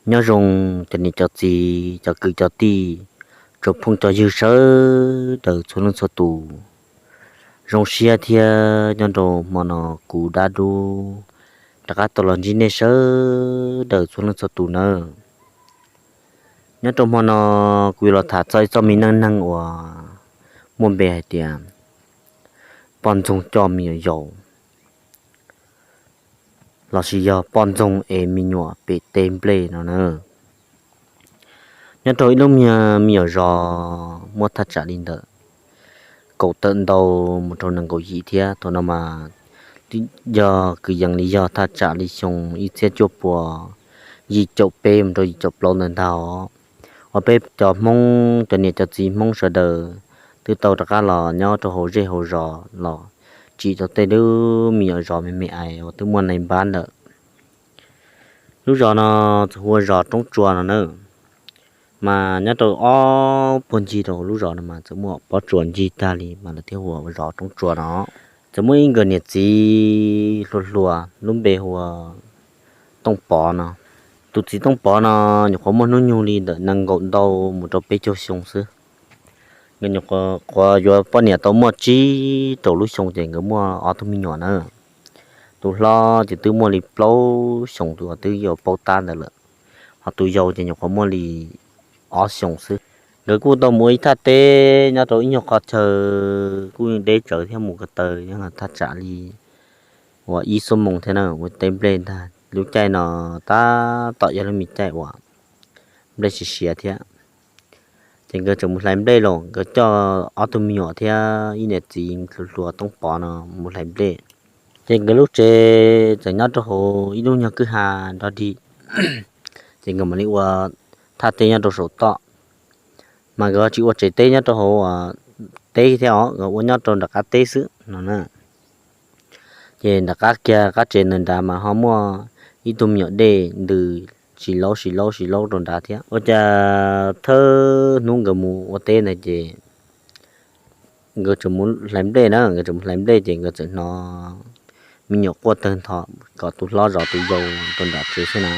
Nyob zoo cov niam cov txiv, cov kwv cov tij, tsoom phooj cov ywg sawv daws txhua leej txhua tus. Zoo siab thiab nyob rau hmo no kuv Dab Dub rov qab tau los ntsib nej sawv daws txhua leej txhua tus nawb. Nyob rau hmo no kuv yuav los tham txog ib txoj me neej neeg uas muaj npe hais tias poj ntxoog coj me nyuam yaus, lossis yog poj ntxoog es me nyuam pem teb nplej no na. Nyob rau ib lub me nyuam zos muaj thaj tsam li ntawm kaum tawm ntau mus rau nees nkaum yim thiab. Thaum no mas yog kwv yees li yog thaj tsam li xyoo ib txhiab cuaj puas yim caum peb mus rau yim caum plaub ntawd ntag os. Uas peb cov Hmoob, cov niam cov txiv Hmoob sawv daws twb tau rov qab los nyob rau hauv zej hauv zos los tsim tau tej lub me nyuam zos me me ais uas twb muaj nai npab ntawm. Lub zos no txawm hu ua zos Roob Tsua no na. Mas nyob rau ob puag ncig rau lub zos no mas txawm muaj pob tsuas ncig tag li mas lawv thiaj hu ua zos Roob Tsua no. Txawm muaj ib nkawd niam txiv hluas hluas lub npe hu ua Tooj Pov no. Tus txiv Tooj Pov no nyuam qhuav muaj hnub nyoog li ntawm nees nkaum ntau mus rau peb caug xyoo xwb. Nkawd nyuam qhuav yuav poj niam tau muaj tsib rau lub xyoo ces nkawd muaj ob tug me nyuam na. Tus hlob ces twb muaj li plaub xyoos, tus uas twb yuav paub tab ntawd lawm, ho tus yau ces nyuam qhuav muaj li ob xyoos xwb. Nkawd kuj tau mus ua ib thaj teb nyob rau ib nyuag qhov chaw kuj deb tsawv thiab mus ko taw nyob thaj tsam li uas ib xuab moos thiab na ua teb nplej ntag. Lub caij no tab tom yog lub me caij uas nplej siav siav thiab. Ces nkawd tseem mus hlais nplej los nkawd coj ob tug me nyuam thiab ib niam txiv hluas hluas Tooj Pov no mus hlais nplej. Ces nkawd lub tsev txawm nyob rau hauv ib lub nyuag kwj ha nrog dig. Ces nkawd mam li ua thaj teb nyob rau saum toj. Mas nkawd tsis ua tsev teb nyob rau hauv teb thiab os, nkawd ua nyob rau nram qab teb xwb no na. Ces nram qab kiag qab tsev ntawd nrad mas ho muaj ib tug me nyuam dej ntws sis laub sis laub sis laub rau nrad thiab. Ua cas thawj hnub nkawd mus ua teb ntawd ces nkawd tseem mus hlais nplej na, nkawd tseem mus hlais nplej ces nkawd txawm hnov me nyuam quaj tawg ntho, kom tus hlob zov tus yau rau nram tsev xwb na.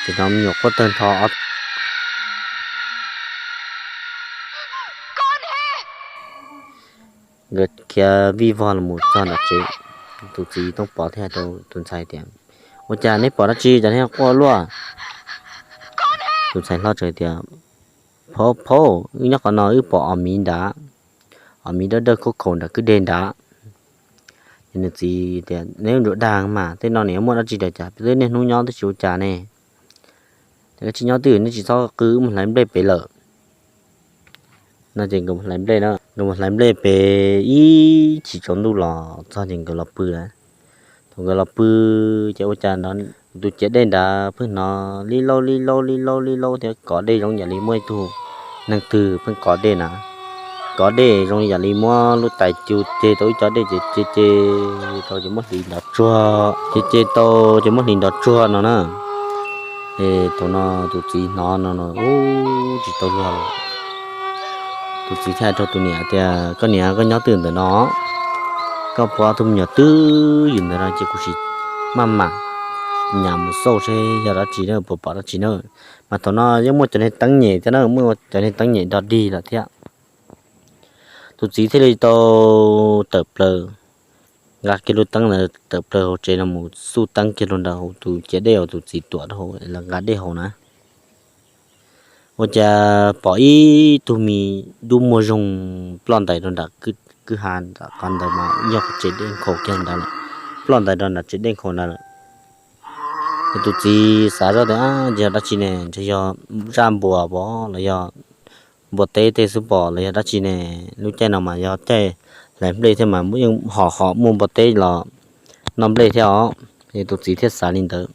Txawm hnov me nyuam quaj tawg ntho. Nkawd khiav vij vog los txog nram tsev, tus txiv Tooj Pov thiaj hais rau tus ntxhais tias, ua cas neb pom dab tsi cas neb quaj luaj? Tus ntxhais hlob teb tias, phauj, phauj, wb nyob qhov no wb pom ob miv nrad, ob miv dawb dawb khaub khaum nram kwj deg nrad. Ces nws txiv tias, neb ntsuas dag mas, tej no nws yuav muaj dab tsi rau cas, peb twb niaj hnub nyob twb tsis ua cas ne. Ces koj tsis nyob twj ywm, neb tsis txhob qw, wb mus hlais nplej pem lawm. No ces nkawd mus hlais nplej na, nkawd mus hlais nplej pem ib chim tsaus ntuj los txog ces nkawd los pw lawm. Thaum nkawd los pw ces ua cas tus ciav dej nrad pheej hnov li laub li laub li laub li laub thiab kov dej zoo yam li muaj ib tug neeg twg pheej kov dej na. Kov dej zoo yam li muab lub tais cug ceg tau ib co dej ces ceg ceg tau ces muab hliv nrov tsuag, ceg ceg tau ces muab hliv nrov tsuag no na. Es thaum no tus txiv hnov no no ub tsis tau luag. Tus txiv thiaj hais rau tus niam tias, koj niam, koj nyob twj ywm ntawm no, koj puag ob tug me nyuam twj ywm ntawm no ces kuv sim maj mam nyas mus xauj seb yog dab tsi na, puas pom dab tsi na. Mas thaum no yeej muaj cov niag teeb nyem thiab na, muaj cov niag teeb nyem nrog dig lawm thiab. Tus txiv thiaj li tau tawm plaws, nqa kiag lub teeb ntawd tawm plaws hauv tsev no mus xuj teeb kiag rau nram hauv tus ciav dej uas tus txiv tuam rau hauv lawv nqa dej haus na. Ua cas pom ib tug me dub muag zoo ploj ntais rau nram kwj ha nram qhov ntawd mas yog qhov tsev dej nkhaus kiag ntawd lawm, ploj ntais rau nram tsev dej nkhaus ntawd lawm. Ces tus txiv xav zoj tias, yog dab tsi ne, ntshe yog zaj npua pom los yog npua teb tej xwb pom los yog dab tsi ne. Lub caij no mas yog caij hlais nplej thiab mas yeej hom hom muaj npua teb los noj nplej thiab os. Es tus txiv thiaj xav li ntawd.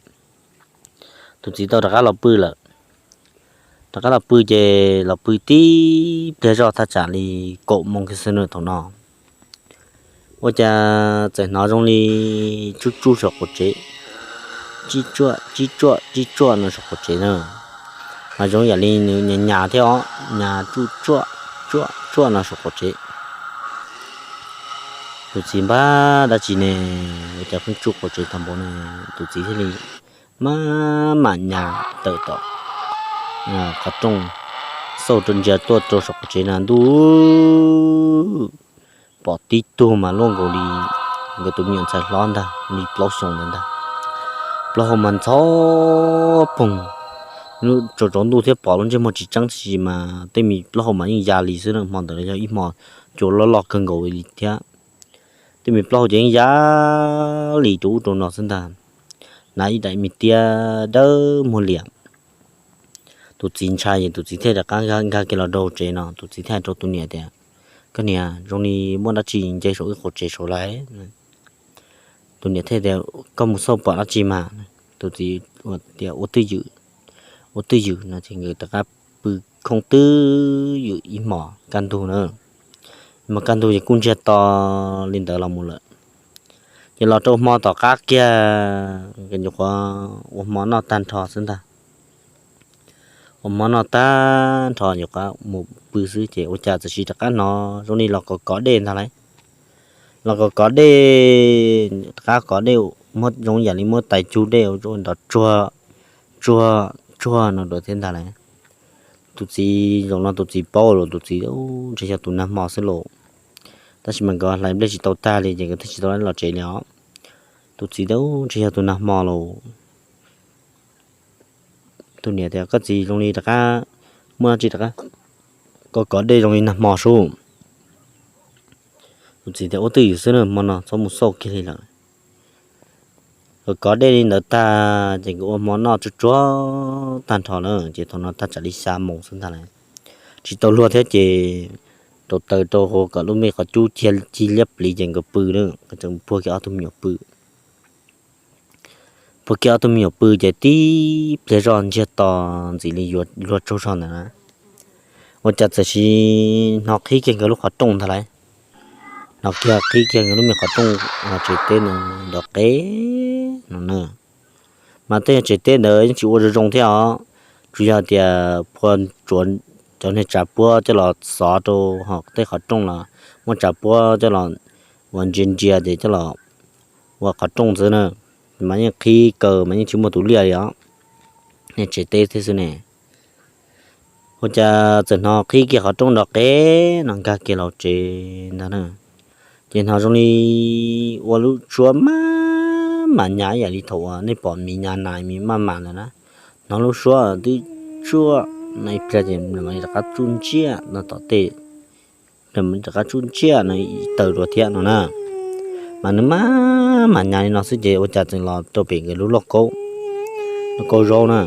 Tus txiv tau rov qab los pw lawm. Rov qab los pw ces los pw tib pliag zoj thaj tsam li kaum moos kiag xwb na thaum no. Ua cas txawm hnov zoo li tsuj tsuj saum qaum tsev, tsib tsuaj tsib tsuaj tsib tsuaj no saum qaum tsev na. Mas zoo yam li nws nyas nyas thiab os, nyas tsuj tsuaj tsuaj tsuaj no saum qaum tsev. Tus txiv npab dab tsi ne, ua cas pheej tsuj qaum tsev tag npaum ne. Tus txiv thiaj li maj mam nyas tawm tom qhov rooj, xauj rau ntsia tuaj rau saum qhov tsev na ntuj, pom tib tug mas luaj nkaus li nkawd tus me nyuam ntxhais hlob ntag li plaub xyoos ntawd ntag. Plaub hau mas ntxhov poog, tsaus tsaus ntuj thiab pom lub ntsej muag tsis tseeb tsis mas tej me plaub hau mas yeej ya li xwb na, hmo ntawd yog ib hmo cua loj loj kawg nkaus li thiab. Tej me plaub hau ces yeej ya li rau ub rau no xwb ntag. Hnav ib daim me tiab dawb muag liam. Tus txiv ntshai es tus txiv thiaj rov qab nkag kiag los rau tsev no, tus txiv thiaj hais rau tus niam tias, koj niam, zoo li muaj dab tsi nce saum wb qhov tsev saud lawm. Tus niam thiaj tias, koj mus xauj pom dab tsi mas? Tus txiv tias, ua twj ywm, ua twj ywm no ces nkawd rov qab pw khoob twj ywm ib hmos kaj ntug na. Ib hmos kaj ntug ces kuj ntsiag to li ntawd los mus lawm. Ces los rau hmo tom qab kiag, nyuam qhuav ua hmo noj tag nrho xwb ntag. Ua hmo noj tag nrho nyuam qhuav mus pw xwb ces ua cas txawm sis rov qab hnov zoo li los kov kov dej ntag lauj. Los kov kov dej, rov qab kov dej, muab zoo yam li muab tais cug dej ua nrov tsuag tsuag tsuag no dua thiab ntag lauj. Tus txiv zaum no tus txiv paub los tus txiv, ntshe yog tus nag hmo xwb lauj. Tab sis mas nkawd hlais nplej tsis tau tag li ces nkawd thiaj tsis tau los tsev li os. Tus txiv tias, ntshe yog tus nag hmo lauj. Tus niam tias, koj txiv, zoo li rov qab muaj dab tsi rov qab kov kov dej zoo li nag hmo sub. Tus txiv tias, ua twj ywm xwb na, hmo no txhob mus xauj kiag li lawm. Kov kov dej li ntawd tag ces nkawd ua hmo noj tsuag tsuag tag nrho lawm ces thaum no tag tsam li xya moos xwb ntag lauj. Tsis tau luag thiab ces rau taws rau hauv kom lub me qhov cub ci liab pliv ces nkawd pw na, nkawd tseem puag kiag ob tug me nyuam pw. Puag kiag ob tug me nyuam pw ces tib pliag zoj ntsiag to ntxim li yuav luag tsaug zog ntawd na, ua cas txawm sis hnov qhib kiag nkawd lub qhov rooj ntag lauj. Hnov kiag qhib kiag nkawd lub me qhov rooj tsev teb ntawd nrov qev no na. Mas tej tsev teb ntawd yeej tsis ua zoo zoo thiab os, tsuas yog tias phua tsuav cov niag tsav puab coj los xov rau hauv tej qhov rooj los muab tsav puab coj los ua ntsia ntsia ces coj los ua qhov rooj xwb na. Mas yeej qhib kaw mas yeej tsis muaj tus liaj li os, niag tsev teb thiab xwb ne. Ua cas txawm hnov qhib kiag qhov rooj nrov qev no nkag kiag los tsev ntag na. Ces hnov zoo li ua lub suab maj mam nyas ib yam li thaum uas nej pom miv nyas nas miv maj mam ntawd na. Hnov lub suab twb tsuaj no ib pliag ces mam li rov qab tsuj ntsiaj no tom tej, rov qab tsuj ntsiaj no ib taws dua thiab no na. Mas nws maj mam nyas li no xwb ces ua cas txawm los rau pem nkawd lub lauj kaub, lauj kaub zaub na.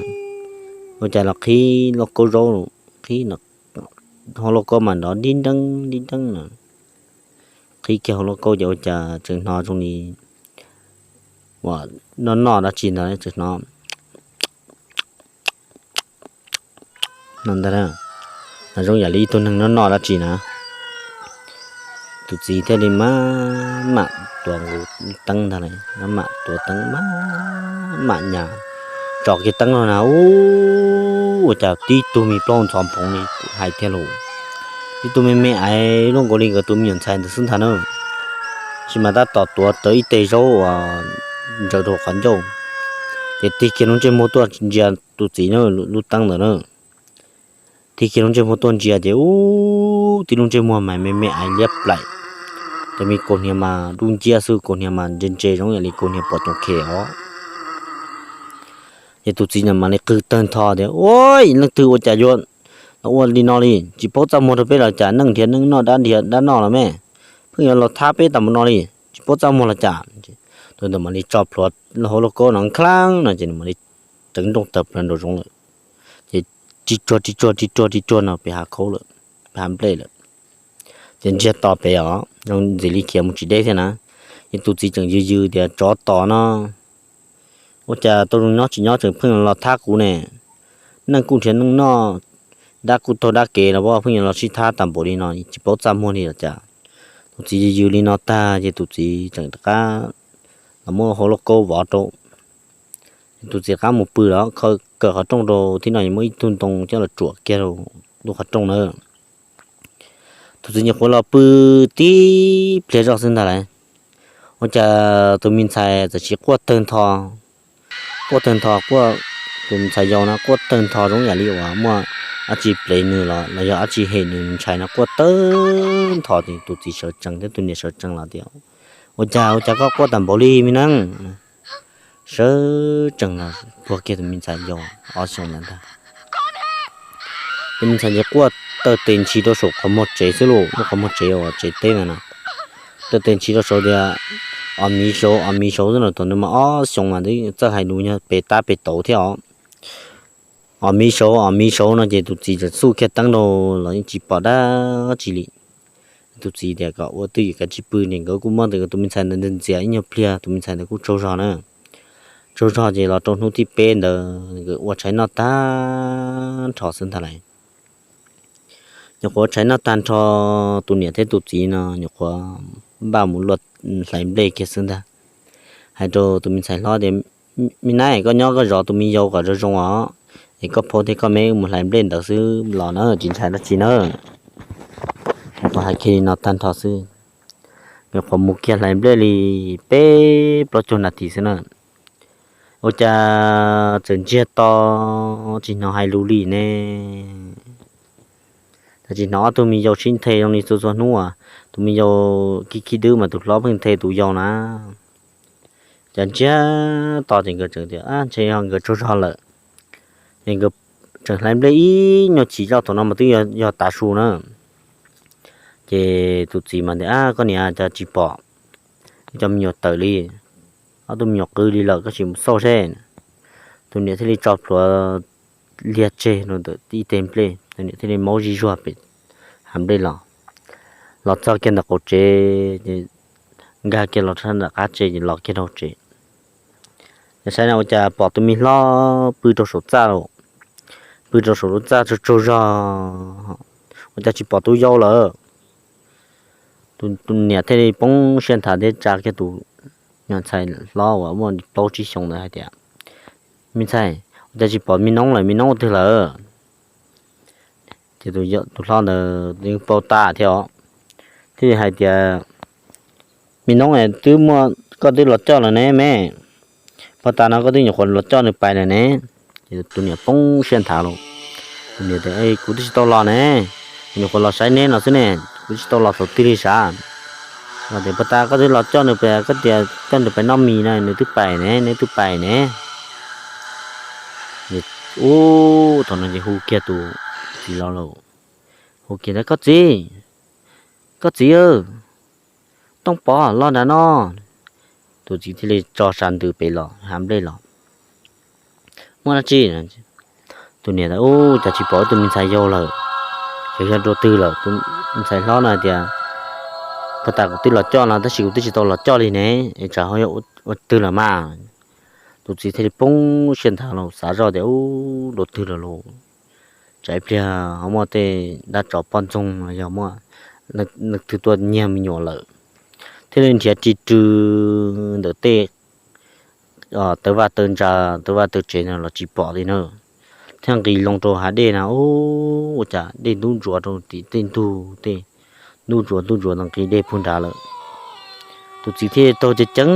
Ua cas los qhib lauj kaub zaub, qhib hauv lauj kaub mas nrov dib nreeb dib nreeb no. Qhib kiag hauv lauj kaub ces ua cas tseem hnov zoo li uas noj noj dab tsi ntawd tseem hnov no ntag. Hnov zoo yam li ib tug neeg noj noj dab tsi na. Tus txiv thiaj li maj mam tuav nkaus teeb ntag lauj, maj mam tuav teeb maj mam nyas. Tso kiag teeb no na, ua cas tib tug me plaub ntxhov nphoov li hais tiag lauj. Tib tug me me aiv luaj nkaus li nkawd tus me nyuam ntxhais ntawd xwb ntag na. Tab sis mas tab tom tuav rawv ib teg zaub uas ntsaws rau qhov ncauj, ces tig kiag lub ntsej muag tuaj ntsia tus txiv na, lub teeb ntawd na. Tig kiag lub ntsej muag tuaj ntsia ces ub, tib lub ntsej muag mas me me aiv liab plaim, ces me kaus hniav mas dub nciab xwb, kaus hniav mas ntse ntse zoo yam li kaus hniav pom coom khem os. Ces tus txiv na mam li qw tawg ntho tias, ua, leej twg ua cas yuav los ua li no li, tsis paub txaj muag rau peb los cas, neej nrhiav neej noj dab nrhiav dab noj los me, pheej yuav los thab peb tas mus no li, tsis paub txaj muag los cas. Tus ntawd mam li tso plhuav hauv lauj kaub no nkhav no ces nws mam li teev nrooj tawm plaws nraum zoov lawm. Ces ri tsuag ri tsuag ri tsuag ri tsuag no pem hav khaub lawm, pem hav nplej lawm. Ces ntsiag to pem os, zoo ntxim li khiav mus tsis deb thiab na. Ces tus txiv tseem yws yws tias, tsov tom no, ua cas tau zoo nyob tsis nyob tseem pheej los thab kuv ne. Neej kuj nrhiav neej noj, dab kuj taug dab kev los pheej yuav los sib thab tas npaum li no, tsis paub txaj muag li los cas. Tus txiv yws yws li no tag ces tus txiv tseem rov qab los muab hauv lauj kaub vov rau. Tus txiv rov qab mus pw los kaw qhov rooj rau thib no, muab ib tug ntoo coj los tsuam kiag rau lub qhov rooj na. Tus txiv nyuam qhuav los pw tib pliag zoj xwb ntag lauj, ua cas tus me ntxhais txawm sis quaj tawg ntho, quaj tawg ntho, quaj, tus ntxhais yau no quaj tawg ntho zoo yam li uas muaj dab tsi plev nws los los yog dab tsi hem nws ntshai no, quaj tawg ntho ces tus txiv sawv tsees thiab tus niam sawv tsees los tias, Ua cas ua cas koj quaj tag npaum li me neeb? Sawv tsees los puag kiag tus me ntxhais yau ob xyoos ntawd ntag. Tus me ntxhais ces quaj taw tes ntshis rau saum qhov muag tsev xwb lauj, lub qhov muag tsev uas tsev teb ntawd na. Taw tes ntshis rau saud tias, Ob miv saud, ob miv saud xwb no. Thaum ntawd mas ob xyoos mas twb txawj hais lus yog pes tab pes tauv thiab os. Ob miv saud, ob miv saud no ces tus txiv txawm xuj kiag teeb rau los yeej tsis pom dab tsi li. Tus txiv tias kom ua twj ywm kav tsij pw ne, nkawd kuj muab tus me ntxhais ntawd ntxias ib nyuag pliag, tus me ntxhais ntawd kuj tsaug zog na. Tsaug zog ces los rau hnub thib peb ntawd nkawd ua tshais noj tag nrho xwb ntag lauj. Nyuam qhuav ua tshais noj tag nrho, tus niam thiab tus txiv no nyuam qhuav npaj mus hlais nplej kiag xwb ntag. Hais rau tus me ntxhais hlob tias, Me nab, koj nyob koj zov tus me yau kom zoo zoo os, es koj phaub thiab koj me mus hlais nplej ntawd xwb los na, tsis ntshai dab tsi na. Nyuam qhuav hais kiag li no tag nrho xwb, nyuam qhuav mus kiag hlais nplej li peb plaub caug nas this xwb na. Ua cas txawm ntsiag to tsis hnov hais lus li ne. Txawm tsis hnov ob tug me yau sib nthe zoo li txhua txhua hnub as, tus me yau khib khib dwb mas tus hlob pheej nthe tus yau na. Cas ntsiag to ces nkawd tseem tias, Ab, ntshe yog nkawd tsaug zog lawm. Ces nkawd tseem hlais nplej ib nyuag chim zoj, thaum no mas twb yog tav su na. Ces tus txiv mas tias, Ab, koj niam, cas tsis pom wb cov me nyuam tawm li, ob tug me nyuam qw li lawm, koj sim mus xauj seb. Tus niam thiaj li tso plhuav liag tseg rau ntawm ib teg nplej, tus niam thiaj li maub zig zuag pem hav nplej los. Los txog kiag ntawm qaum tsev, nkag kiag los rau nram qab tsev ces los kiag rau tsev. Ces saib na ua cas pom tus me hlob pw rau saum txaj, pw rau saum lub txaj tsaug tsaug zog, ua cas tsis pom tus yau lawm. Tus niam thiaj li poob siab nthav thiab tsa kiag tus ntxhais hlob uas muaj plaub tsib xyoos ntawd hais tias, Me ntxhais, ua cas tsis pom me noob lawm, me noob ua twg lawm? Ces tus hlob ntawd yeej paub tab thiab os, thiaj li hais tias, Me noob twb muaj, koj twb los coj lawm ne me, pog tas no koj twb nyuam qhuav los coj nws pais lawm ne. Ces tus niam poob siab nthav los, tus niam tias, Kuv twb tsis tau los ne, kuv nyuam qhuav los saib neb no xwb ne, kuv tsis tau los thaum twg li sav. Tias, Pog tas koj twb los coj nws pais, koj tias coj nws pais noj mis no, nws twb pais ne, neb twb pais ne. Ub, thaum no ces hu kiag tus txiv los lawm, hu kiag tias, Koj txiv, koj txiv, Tooj Pov los nram no. Tus txiv thiaj li tso sas ntws pem los hav nplej los, Muaj dab tsi? Tus niam tias, Ub, cas tsis pom tus me ntxhais yau lawm, xyov yog dua twg lawm. Tus ntxhais hlob no tias, Pog tas kuv twb los coj no tab sis kuv twb tsis tau los coj li ne, es tsam ho yog ua twg lawm mas. Tus txiv thiaj li poob siab nthav los xav zoj tias, Ub, dua twg lawm los? Tsam ib pliag ho muaj tej dab tsov poj ntxoog los yog muaj leej twg tuaj nyiag me nyuam lawm. Thiaj li nrhiav ris rw ntawm tej tawv vaj tawv ntsa, tawv vaj tawv tsev no los tsis pom li na. Thiaj nqis loo rau hav dej na, ua cas dej ntub ntsuav rau tim tej ntug tej, ntub ntsuav ntub ntsuav ntawd nqis dej puag nrad lawm. Tus txiv thiaj taug ceev ceev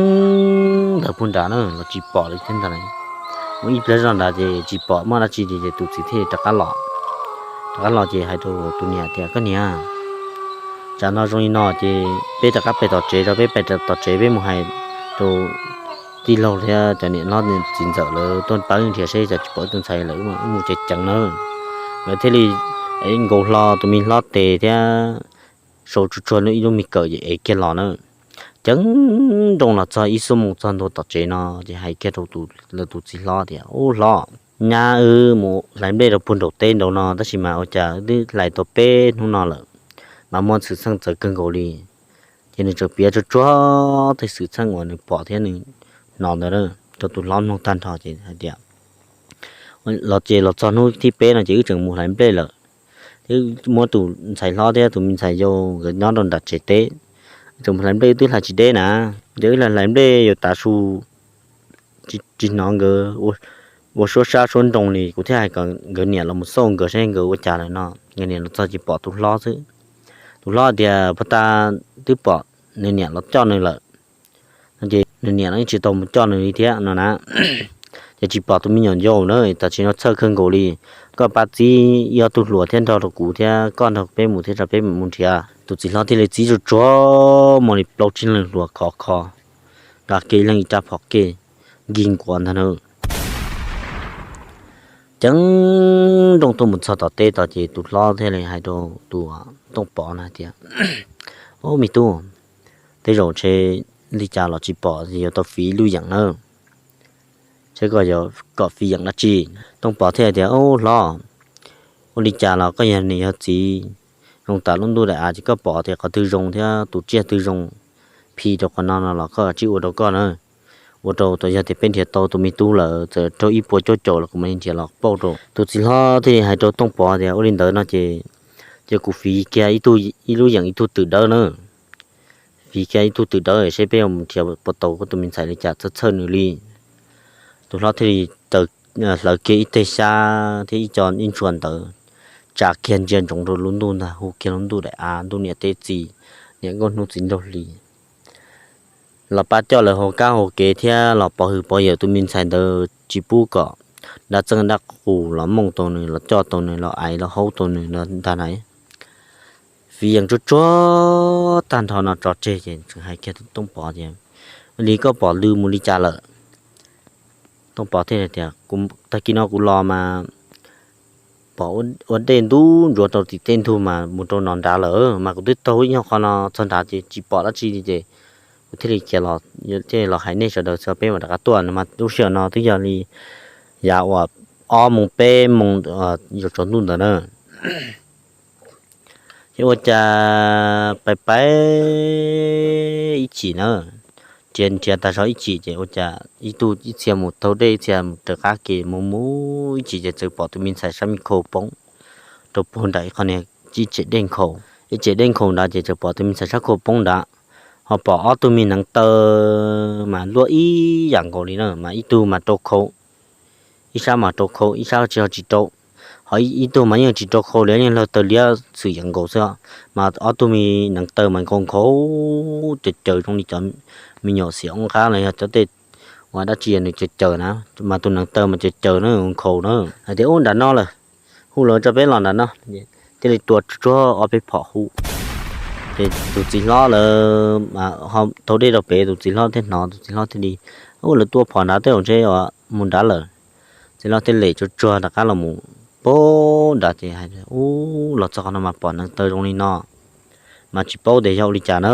ntawd puag nrad na los tsis pom li thiab ntag. Ua ib pliag zoj nrad ces tsis pom muaj dab tsi li ces tus txiv thiaj rov qab los. Rov qab los ces hais rau tus niam tias, Koj niam, tsam no zoo li no ces peb rov qab pem tom tsev, rau peb pem tom tsev peb mus hais rau tij laug thiab cov niam hlob txiv ntxawm lawv tuaj pab nrhiav seb cas tsis pom tus ntxhais lawm, wb mus ceev ceev na. Lawv thiaj li nkaus hlo tus me hlob tes thiab sau tsuag tsuag ib lub me kawm ces ev kiag los na. Ceev nrooj los txog ib xuab moos txog ntua tom tsev no ces hais kiag rau lawv tus txiv hlob tias, Ub hlob, nyab wb mus hlais nplej rau puag nraum teb nraud no tab sis mas ua cas wb twb hlais tau peb hnub no lawm, mas muaj xwm txheej txawv kawg nkaus li. Ces nws tseem piav tsuag tsuag tej xwm txheej uas nws pom thiab nws hnov ntawd rau tus hlob mloog tag nrho ces hais tias, Los ces los txog hnub thib peb no ces wb tseem mus hlais nplej lawm. Wb muab tus ntxhais hlob thiab tus me ntxhais yau nkawd nyob rau nram tsev teb, tseem mus hlais nplej wb twb hlais tsis deb na. Ces wb hlais nplej yuav tav su, tsis hnov nkawd ua suab sab suab nroo li, kuv thiaj hais kom nkawd niam los mus xauj nkawd seb nkawd ua cas lawm no. Nkawd niam los txog ces pom tus hlob xwb. Tus hlob tias, Pog tas twb pom nws niam los coj nws lawm, ces nws niam los yeej tsis tau mus coj nws li thiab no na. Es tsis pom tus me nyuam yaus na, tam sim no txhawj kawg nkaus li. Koj pab txib ib ob tug hluas thiab nrog rau kuv thiab koj nrog peb mus thiab, rau peb mus nrhiav. Tus txiv hlob thiaj li txib tsuag tsuag muaj li plaub tsib leeg hluas khov kho, nqa kiag ib leeg ib rab phom kej nkig nkuav ntag na. Ceev nrooj tuaj mus txog tom teb tod ces tus hlob thiaj li hais rau tus Tooj Pov na tias, Au me tub, tej zaum ntshe li cas los tsis pom, yuav tau fiv ib lub yeem nawb. Seb koj yuav kom fiv yeem dab tsi? Tooj Pov thiaj tias, Au hlob, ua li cas los koj yog niam yog txiv zoo tas lub ntuj daim av, ces koj pom tias qhov twg zoo thiab tus tsiaj twg zoo phi rau qhov no no los koj tsij ua rau koj na. Ua rau tau, yog tias peb nrhiav tau tus me tub lawm, txawm raug ib puas cuaj caum los kuv mam li nrhiav los pauj rau. Tus txiv hlob thiaj li hais rau Tooj Pov tias, Ua li ntawd no ces, ces kuv fiv kiag ib tug, ib lub yeem ib tug twm dawb na. Fiv kiag ib tug twm dawb seb peb yuav mus nrhiav puas tau koj tus me ntxhais li cas, txhawj txhawj nws li. Tus hlob thiaj li taws, hlawv kiag ib teg xyab thiab ib co ib ntshua ntawd, tsa kiag ntsia ntsoov rau lub ntuj ntag, hu kiag lub ntuj daim av, ntuj niam teb txiv, niam nkauj hnub txiv nraug hli, los pab coj lawv hauv kab hauv kev thiab los pov hwm pov yawm tus me ntxhais ntawd, tsis pub kom dab txeej dab qus los mooj tau nws, los coj tau nws, los aiv los haub tau nws ntag na. Fiv yeem tsuag tsuag tag nrho no tso tseg ces tseem hais kiag Tooj Pov tias, Ua li koj pom lw mus li cas lawm? Tooj Pov thiaj tias, Tag kis no kuv los mas pom ua dej ntub ntsuav rau tim tej ntug mas mus rau no nrad lawm, mas kuv twb taug ib nyuag qho no txog nrad ces tsis pom dab tsi li ces kuv thiaj li khiav los, thiaj li los hais nej sawv daws txog peb mam rov qab tuaj no. Mas lub sij hawm no twb yog li yav uas ob moos peb moos yuav tsaus ntuj ntawd na. Ces ua cas pais pais ib chim na, nrhiav nrhiav tas zog ib chim ces ua cas ib tug ib txhia mus taug dej ib txhia mus raws qab kev mus mus ib chim ces txawm pom tus me ntxhais sab me khau poob rau puag nram ib qho niag ib tsev dej nkhaus, ib tsev dej nkhaus nrad ces txawm pom tus me ntxhais sab khau poob nrad, ho pom ob tug me neev taw mas luaj ib yam nkaus li na, mas ib tug mas rau khau, ib sab mas rau khau, ib sab tsis ho tsis rau, ho ib tug mas yeej tsis rau khau li, yeej laug taw liab xwm yam nkaus xwb, mas ob tug me neev taw mas nkhaus nkhaus caws caws zoo li cov me nyuam xiam ob qab los yog cov tej ua dab tsi nws caws caws na, mas tus neev taw mas caws caws na nkhaus na. Hais tias, Ub, nram no lawm, hu lawv tso peb los nram no. Thiaj li tua tsuag ob peb phom hu. Ces tus txiv hlob lawv ho taug dej rau pem, tus txiv hlob thiaj hnov, tus txiv hlob thiaj li, Ub, lawv tua phom nrad tej zaum ntshe mus nrad lawm. Txiv hlob thiaj li tsuag tsuag rov qab los mus pab nrad ces hais, Ub, los txog qhov no mas pom neev taw zoo li no, mas tsis paub tias yog ua li cas na.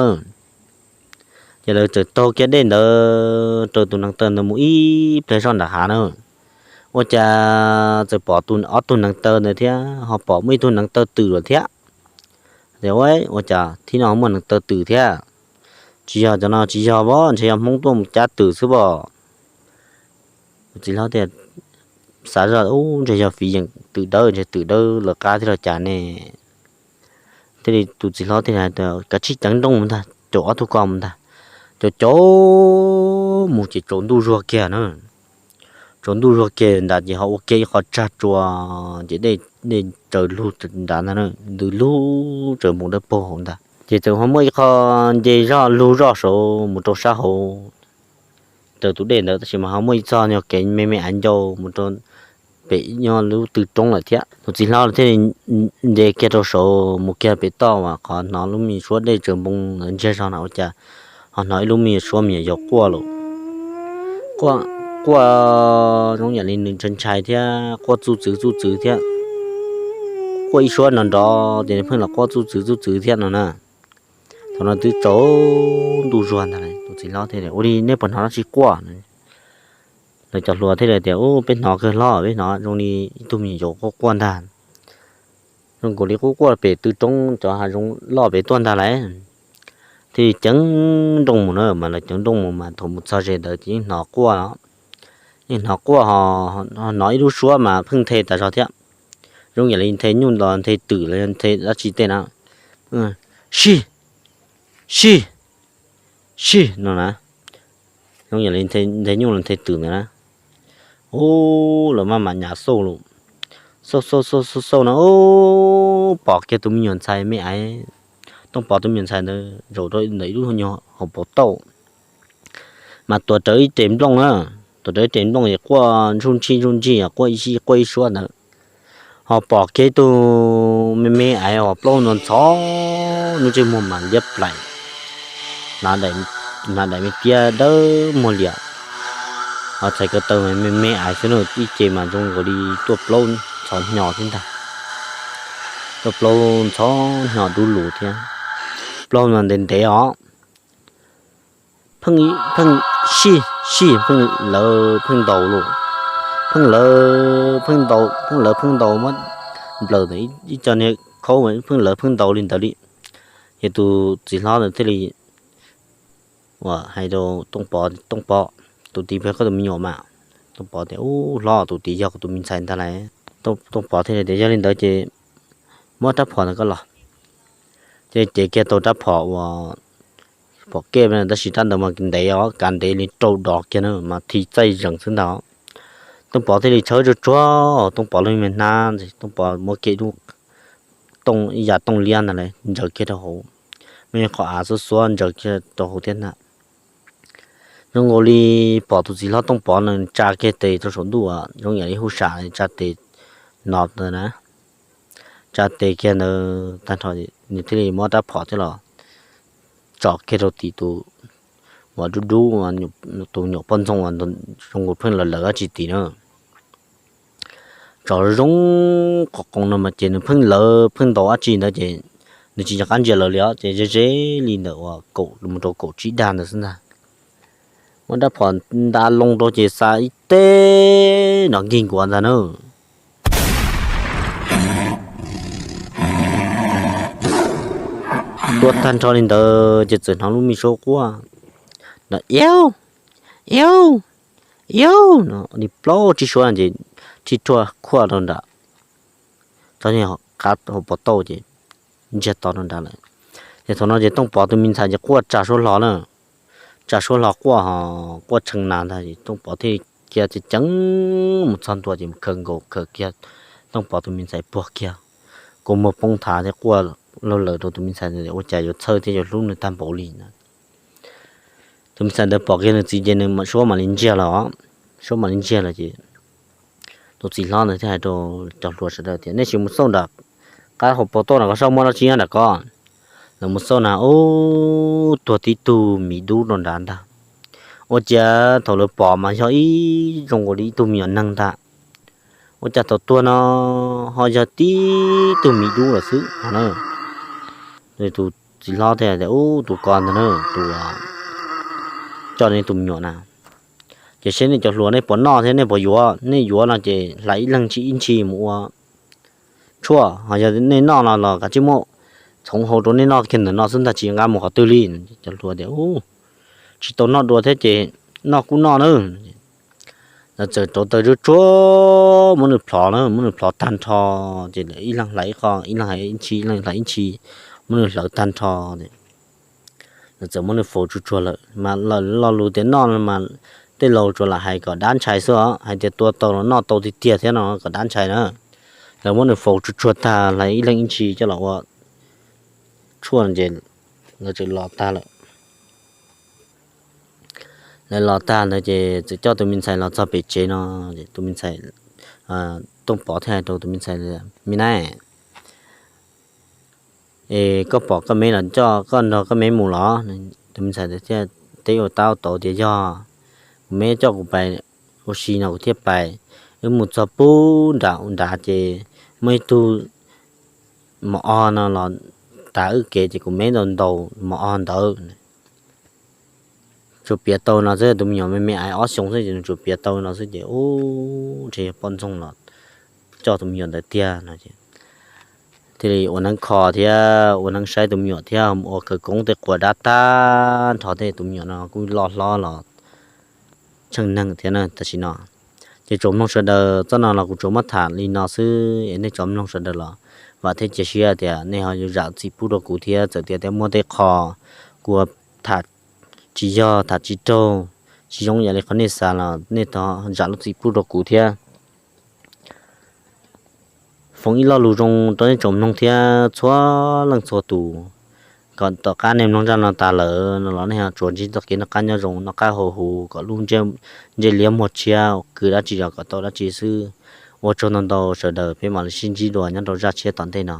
Ces lawv txawm taug kiag dej ntawd raws tus neev taw ntawd mus ib pliag zoj nram hav na, ua cas txawm pom ob tug neev taw ntawd thiab ho pom muaj ib tug neev taw twm lawm thiab. Tias, Ua, ua cas thib no muaj neev taw twm thiab? Tsis yog cov no tsis yog pab, ntshe yog Hmoob tuaj mus cab twm xwb pab. Tus txiv hlob thiaj xav zoj, Ub, ntshe yog fiv yeem twm dawb, ntshe twm dawb lawv qab thiab los cas ne. Thiaj li tus txiv hlob thiaj hais tias, Kav tsij ceev nrooj mus ntag, caum ob tug ko mus ntag. Caum caum mus ces tsaus ntuj zuag kiag na. Tsaus ntuj zuag kiag ntawd ces ho ua kiag ib qho tsag tsua, ces dej tsaws lug nrad ntag, ntws lug tsaws npoo dawb paug hauv ntag. Ces txawm ho muaj ib qho nce zoj lug zoj saud mus rau sab hauv raws tus dej ntawd, tab sis mas ho muaj ib txoj nyuag kev me me av ncau mus rau pem ib nyuag lub tw roob lawm thiab. Tus txiv hlob thiaj li nce kiag rau saud mus kiag pem toj uas qhov hnov lub me suab dej tsaws npoo ntawd ntsiag zog na, ua cas ho hnov ib lub me suab me nyuam yaus quaj lawm. Quaj, quaj zoo yam li nws ntshai ntshai thiab quaj txuj txwv txuj txwv thiab. Quaj ib suab nrov nrov ces nws pheej los quaj txuj txwv txuj txwv thiab no na. Thaum no twb tsaus ntuj zuag ntag, tus txiv hlob thiaj li, Ua li nej puas hnov dab tsi quaj? Lawv cov hluas thiaj li tias, Ub, peb hnov kawg hlob, peb hnov zoo li ib tug me nyuam yaus quaj quaj ntag. Zoo nkaus li quaj quaj pem tw roob cov hav zoov loj pem tuaj ntag lauj. Thiaj li ceev nrooj mus na, mas lawv ceev nrooj mus mas thaum mus txog ze ntawd ces yeej hnov quaj, yeej hnov quaj ho, ho hnov ib lub suab mas pheej nthe tas zog thiab. Zoo yam li nthe nyuj los nthe twm los nthe dab tsi tej na. Sij, sij, sij no na. Zoo yam li nthe nyuj los nthe twm ntawd na. Ub, lawv maj mam nyas xauj lawm. Xauj xauj xauj xauj xauj no, ub, pom kiag tus me nyuam ntxhais me aiv, Tooj Pov tus me nyuam ntxhais ntawd zaum rau ntawm ib lub nyuag hauv paus tauj, mas tuav rawv ib rev nplooj na. Tus dawb tes nplooj es quaj ntsuj ntsij ntsuj ntsij, quaj ib suab ntawd. Ho pom kiag ib tug me me aiv uas plaub ntxhov ntxhov, lub ntsej muag mas liab plaim, hnav daim me tiab dawb muag liam, ho txhais ko taw me me aiv xwb na, ib ce mas zoo nkaus li tuaj plaub ntxhov hnyo xwb ntag. Tuaj plaub ntxhov hnyo dub lug thiab, plaub no ntev ntev os. Pheej, pheej sij, sij, pheej lawv pheej ntaus los, pheej lawv pheej ntaus, pheej lawv pheej ntaus muab nplawm ntawm ib co niag khaub, pheej lawv pheej ntaus li ntawd li. Ces tus txiv hlob ntawd thiaj li uas hais rau Tooj Pov, Tooj Pov, tus tid puas yog koj tus me nyuam mas? Tooj Pov tias, Ub hlob, tus tid yog kuv tus me ntxhais ntag lauj. Tooj Pov thiaj li tias, Yog li ntawd ces muab rab phom ntawd koj los. Ces cev kiag tau rab phom uas phom kej, tab sis rab ntawd mas ntev os, kav ntev li rau dos kiag na mas thi txaij zees xwb ntag. Tooj Pov thiaj li tshawb tsuag tsuag, Tooj Pov lub me hnab, Tooj Pov muab kiag ib lub tooj, ib yav tooj liab ntag lauj, ntsaws kiag rau hauv, muaj ib qho av xuab xuab ntsaws kiag rau hauv thiab ntag. Zoo nkaus li pom tus txiv hlob Tooj Pov nws tsa kiag tes rau saum ntuj, zoo yam li huj sam tsa tes no ntawd na. Tsa tes kiag ntawd tag nrho, nws thiaj li muab rab phom coj los tso kiag rau tim tus uas dub dub, tus nyuam poj ntxoog uas zoo nkaus pheej lawv lawv dab tsi tim na. Tso zoo qos qoos no mas ces nws pheej lawv pheej ntaus dab tsi ntawd ces nws tsis nco qab ntsia lawv li os, ces ze ze li ntawm uas kaum mus rau kaum tsib dag ntawd xwb ntag. Muab rab phom nta loo rau ces xa ib teg nrov nkig nkuav ntag na. Tua tag nrho li ntawd ces txawm hnov lub me suab quaj nrov, Iauv, iauv, iauv no li plaub tsib suab ces rhij ruaj khuaj rau nram tsob niag qab hauv paus tauj ces ntsiag to rau nrad lawm. Ces thaum no ces Tooj Pov tus me ntxhais ces quaj tsa suab hlo na, tsa suab hlo quaj ho quaj tshee nas ntag. Tooj Pov thiaj kiag ceev ceev mus txog ntua ces khaws nkaus khaws kiag Tooj Pov tus me ntxhais puag kiag, kua muag poob thav thiab quaj lawm rau tus me ntxhais ua cas yuav txhawj thiab yuav hlub nws tag npaum li na. Tus me ntxhais ntawd pom kiag nws txiv ces nws suab mam li ntsiag lawm, suab mam li ntsiag lawm ces tus txiv hlob ntawd thiaj hais rau cov hluas sawv daws tias, Nej sim mus xauj nram qab hauv paus tauj na, koj saib muaj dab tsi nyob nram ko. Lawv mus xauj na, ub, tuag tib tug miv dub rau nrad ntag. Ua cas thaum lawv pom mas yog ib zoo nkaus li ib tug me nyuam neeg ntag. Ua cas thaum tuag no ho yog tib tug miv dub lawm xwb no na. Tus txiv hlob thiaj tias, Ub, tus ko ntag na, tus coj nej tus me nyuam na. Ces seb nej cov hluas nej puas noj thiab nej puas yuav, nej yuav no ces hlais ib leeg ib ntshi mus ua tshuaj, ho yog nej noj no los kav tsij muab txhoov hau rau nej noj kiag ntawm no xwb ntag, tsis nqa mus qhov twg li. Cov hluas tias, Ub, tsis tau noj dua thiab ces noj kuj noj na. Lawv txawm rauv taws tsuag tsuag muab nws plhov na, muab nws plhov tag nrho, ces ib leeg hlais ib qho, ib leeg hlais ib ntshi, ib leeg hlais ib ntshi, muab nws hlawv tag nrho. Lawv txawm muab nws faus tsuag tsuag lawm mas lawv lo lus tias noj mas tej laus tsuas lam hais kom dab ntshai xwb os, hais tias tua tau los noj tau tiag tiag thiab no kom dab ntshai na. Lawv muab nws faus tsuag tsuag tag, hlais ib leeg ib ntshi coj los ua tshuaj ces lawv txawm los tag lawm. Lawv los tag ntawd ces txawm coj tus me ntxhais los txog pem tsev no, tus me ntxhais, Tooj Pov thiaj hais rau tus me ntxhais, Me na, es koj pom koj me los coj koj nrog koj me mus los? Tus me ntxhais thiaj teb ua tab ua tauv tias, Yog, kuv me coj kuv pais ua si no kuv thiaj pais. Wb mus txog pub nram nrad ces muaj ib tug mos o no los tav wb kev ces kuv me ntaus ntaus mos o ntawd. Tsuas piav tau no xwb, tus me nyuam me me aiv ob xyoos xwb ces nws tsuas piav tau no xwb ces ub, ntshe yog poj ntxoog los coj tus me nyuam ntawd tiag no. Thiaj li ua neeb kho thiab ua neeb saib tus me nyuam thiab ua khawv koob tej quas dab tag nrho tej, tus me nyuam no kuj loj hlob los tsheej neeg thiab na tam sim no. Ces tsoom mloog sawv daws, txoj no los kuv tsuas muab tham li no xwb es nej tsoom mloog sawv daws los vam thiab cia siab tias nej ho yuav zam txim pub rau kuv thiab, txawm tias muaj tej qho kuv tham tsis yog, tham tsis raug, tsis zoo yam li qhov nej xav los nej zam lub txim pub rau kuv thiab. Foom ib lo lus zoo rau nej tsoom mloog thiab txhua leej txhua tus, Kom tom qab nej mloog zaj no tas lawm no los nej ho tsuas ntsib txoj kev noj qab nyob zoo, noj qab haus huv, kom lub ntsej liab muag tshiab, ua kwv dab tsi los kom tau dab tsi xwb. Ua tsaug ntau ntau sawv daws, peb mam li sib ntsib dua nyob rau zaj tshiab tom ntej no.